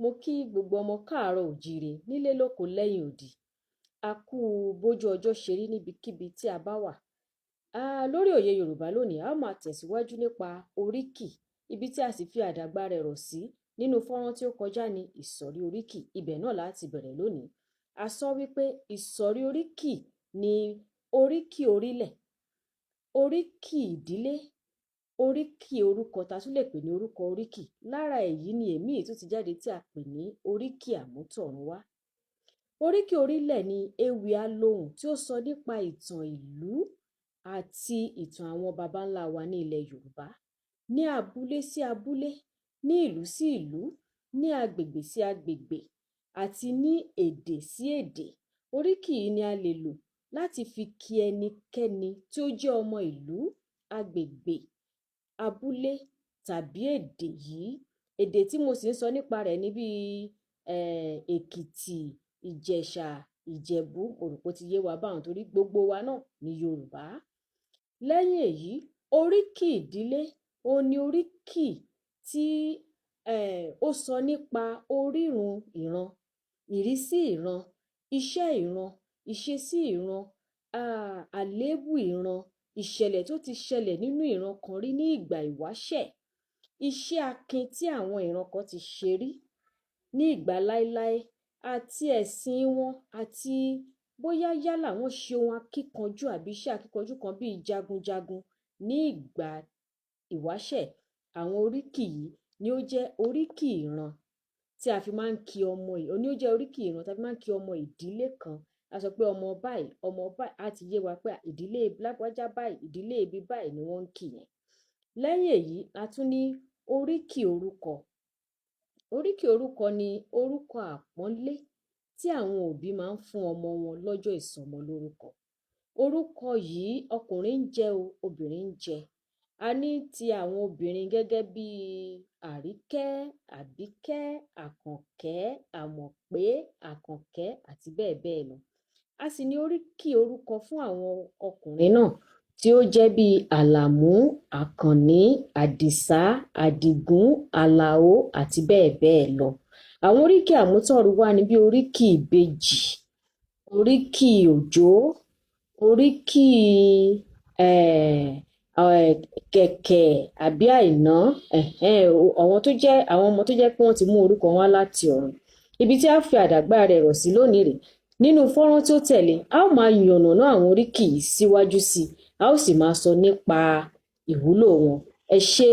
Mo kí gbogbo ọmọ káàárọ̀ oòjíire nílé lóko lẹ́yìn odi. A kú bójú ọjọ́ ṣe rí níbikíbi tí a bá wà. Lórí Òye Yorùbá lónìí, a ó máa tẹ̀síwájú nípa oríkì. Ibi tí a sì fi àdàgbà rẹ̀ rọ̀ sí nínú fọ́nrán tí ó kọjá ní ìsọ̀rí oríkì. Ibẹ̀ náà la ti bẹ̀rẹ̀ lónìí. A sọ wípé ìsọ̀rí oríkì ni oríkì orílẹ̀, oríkì ìdílé, oríkì orúkọ tá a tún lè pè ní orúkọ oríkì. Lára èyí ni èmíì tún ti jáde tí a pè ní oríkì àmútọ̀runwá. Oríkì orílẹ̀ ni ewì alohùn tí ó sọ nípa ìtàn ìlú àti ìtàn àwọn baba ńlá wa ní ilẹ̀ Yorùbá. Ní abúlé sí abúlé, ní ìlú sí ìlú, ní agbègbè sí agbègbè àti ní èdè sí èdè. Oríkì yìí ni a lè lò láti fi kí ẹnikẹ́ni tí ó jẹ́ ọmọ ìlú, agbègbè, abúlé tàbí èdè yìí. Èdè tí mo sì ń sọ nípa rẹ̀ ni bíi Èkìtì, Ìjẹ̀ṣà, Ìjẹ̀bú. Mo rò pé ó ti yé wa báhun torí gbogbo wa náà ni Yorùbá. Lẹ́yìn èyí, oríkì ìdílé, òhun ni oríkì tí ó sọ nípa orírun ìran, ìrísí ìran, iṣẹ́ ìran, ìṣesí ìran, àléébù ìran, ìṣẹ̀lẹ̀ tó ti ṣẹlẹ̀ nínú ìran kan rí ní ìgbà ìwáṣẹ̀, iṣẹ́ akin tí àwọn ìran kan ti ṣe rí ní ìgbà láéláé àti ẹ̀sìn wọn, àti bóyá yálà wọ́n ṣe ohun akíkanjú àbí iṣẹ́ akíkanjú kan bíi jagunjagun ní ìgbà ìwáṣẹ̀. Àwọn oríkì yìí ni ó jẹ́ oríkì ìran tí a fi máa ń kí ọmọ, ní ó jẹ́ oríkì ìran tí a fi máa ń kí ọmọ ìdílé kan. A sọ pé ọmọ báyìí, ọmọ báyìí, á ti yé wa pé ìdílé lágbájá báyìí, ìdílé ibi báyìí ni wọ́n ń kì yẹn. Lẹ́yìn èyí, a tún ní oríkì orúkọ. Oríkì orúkọ ni orúkọ àpọ́nlé tí àwọn òbí máa ń fún ọmọ wọn lọ́jọ́ ìsọmọlórúkọ. Orúkọ yìí ọkùnrin ń jẹ́ o, obìnrin ń jẹ́. A ní ti àwọn obìnrin gẹ́gẹ́ bí Àríkẹ́, Àbíkẹ́, Àkànkẹ́, Àmọ̀pé, Àkànkẹ́ àti bẹ́ẹ̀ bẹ́ẹ̀ lọ. A sì ní oríkì orúkọ fún àwọn ọkùnrin náà tí ó jẹ́ bí Àlàmú, Àkànní, Àdìsá, Àdìgún, Àlàó àti bẹ́ẹ̀ bẹ́ẹ̀ lọ. Àwọn oríkì àmútọ̀runwá ni bí oríkì ìbejì, oríkì Òjó, oríkì Kẹ̀kẹ̀ àbí Àìná, àwọn tó jẹ́ àwọn ọmọ tó jẹ́ pé wọ́n ti mú orúkọ wọn wá láti ọ̀run. Ibi tí a fi àdàgbà rẹ̀ rọ̀ sí lónìí rèé. Nínú fọ́nrán tí ó tẹ̀lé, a ó máa yànnàná àwọn oríkì yìí síwájú sí i, a ó sì máa sọ nípa ìwúlò wọn. Ẹ ṣé.